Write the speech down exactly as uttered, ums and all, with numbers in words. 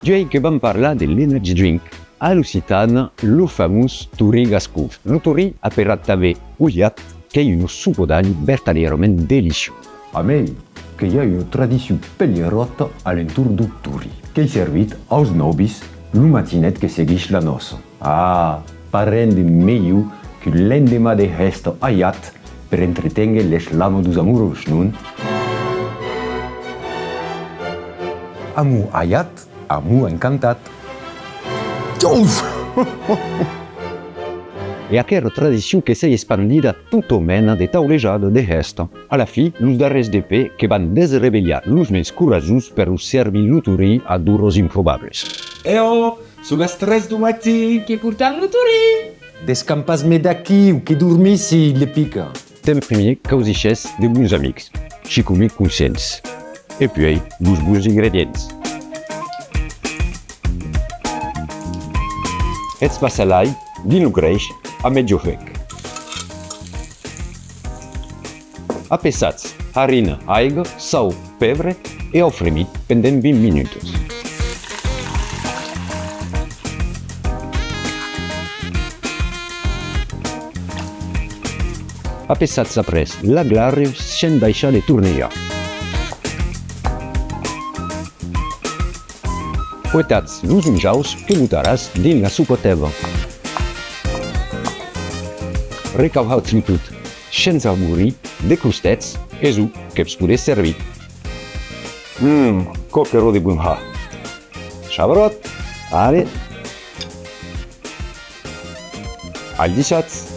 Uèi que vam parlar de l'energy drink, a l'occitana, lo famós torí gascon. Lo torí, aperat tanben olhat, qu'ei una sopa d'alha vertadèrament deliciosa. A mei, que i a una tradicion pelheròta a l'entorn deu torí. Qu'ei servit aus nòvis lo matinet que seguish la nòça. Ah, pas ren de melhor qu'un lendeman de hèsta aiat per entreténguer l'eslama deus amorós, non? Amor aiat, amor encantat. Uf! E aquera tradicion que s'ei espandida a tota mena de taulejada de hèsta. A la fin, los darrèrs de pè que van desrevelhar los mens coratjós per los servir lo torí a d'oras improbables. E ò, son las tres deu matin! Que portam lo torí! Descampatz-me d'aquiu, que dormissi, le pica! Te'n primièr, causishetz de bons amics, chicòmi conscients, e puèi los bons ingredients. Hètz passar l'alh dins lo grèish a mièja hec. Apessatz harina, aiga, sau, pebre e au frimit pendent vint minutas. Apessatz après la glària sens daishar de tornejar. Fuetatz los onjaus que botaràs dins la sopa tèba. Recauhatz lo tot sens arborir de crostets e zo que'vs podetz servir. Mmm, quò qu'èra de bon har! Chabròt, ale! Al dissatz!